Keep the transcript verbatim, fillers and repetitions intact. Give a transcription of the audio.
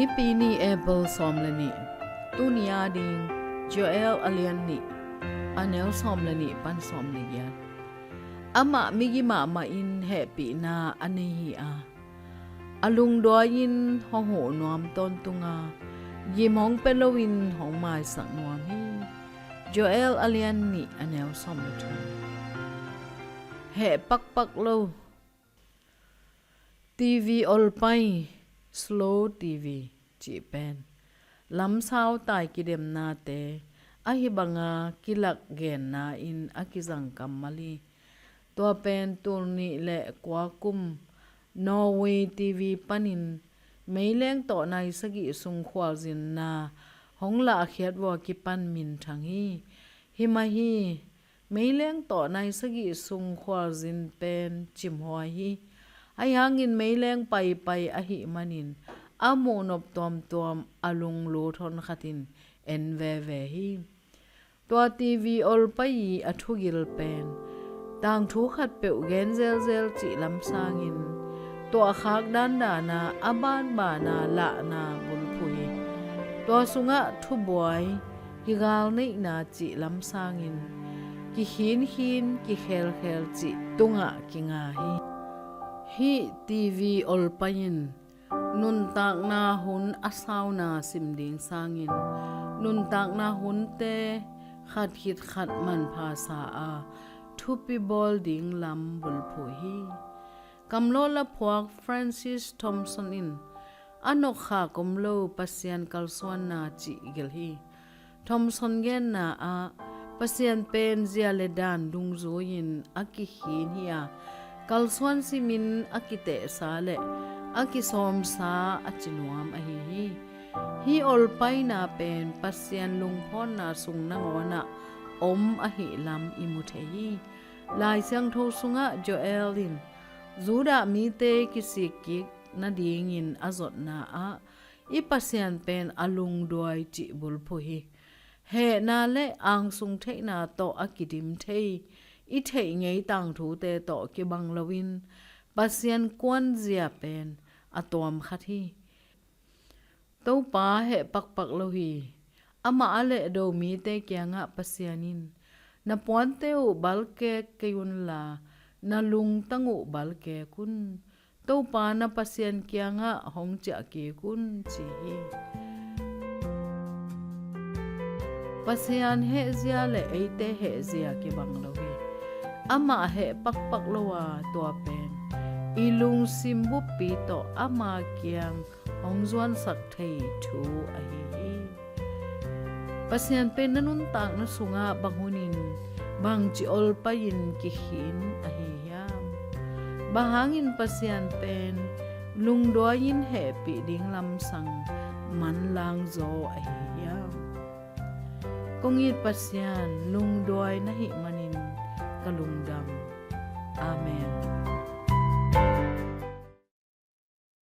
Nipi ni, April sawm le nih. Tuni a ding, Joel a lian nih, a neu sawm le nih pan sawm le giat. Amah migi mahmah in hehpihna a nei hi a, a lungduai in hong huh nuam tawntung a, gim hong pia loin hong maisak nuam hi. Joel a lian nih, a neu sawm le thum. Heh pakpak lo. TV olpai, slow TV cih pen lamsau tai kidemnate ahi banga kilak genna in a kizang kammal hi. Tua pen tul nih le kua kum Norway TV panin meileng tawh nai sagih sung khualzinna hong lahkhiat vua kipan minthang hi. Hi mah hi, meileng tawh nai sagih sung khualzin pen cimhuai hi. Ahi hangin meileng paipai ahih manin a muhnop tuamtuam a lunglut honkhatin en veve hi. Tua TV olpai i a thugil pen tangthu khatpeuh gen zelzel cih lam sangin, tuahkhak dandana a banbana lahna bulphuh hi. Tua sungah thubuai, kigalneihna cih lam sangin, kikhinkhin, kikhelkhel cih tungah kinga hi. Hih TV olpai in nuntakna hun a sauna sim ding sangin, nuntakna hunte khat khit khat manpha sa a, thupi bawl ding lam bulphuh hi. Kamlawh laphuak Francis Thompson in a nokkhak om lo Pasian kalsuanna cih gelh hi. Thompson genna ah, Pasian pen zia le dan dungzui-in a kikhin hi a, kalsuan simin a kitehsa le a kisawmsa a cinuam ahi hi. Hih olpaina pen Pasian lungphawnna sung nangawnah om ahih lam i mu thei hi. Lai Siangtho sungah Joel in Judah mite kisikkik nadingin a zotna ah, i Pasian pen a lungduai cih bulphuh hi. Hehna le angsung theihna tawh a kidim thei, i theih ngei tangthute tawh kibang loin Pasian kuanzia pen a tuam khat hi. Topa heh pakpak lo hi. Amah a lehdo mite kiangah Pasian in, na puante uh balkek kei unla, na lungtang uh balkek un. Topa na Pasian kiangah hong ciah kik un, ci hi. Pasian hehzia le eite hehzia kibang lo hi. Amah heh pakpak lo a, tua pen i lungsim buppi tawh ama kiang hong zuansak thei thu ahi hi. Pasian pen na nuntakna sungah bang hunin, bangci olpai-in kikhin ahi hiam? Bang hangin Pasian pen lungduai-in hehpih ding lamsang manlang zaw ahi hiam? Kong it Pasian, lungduai na hih manin ka lungdam. Amen.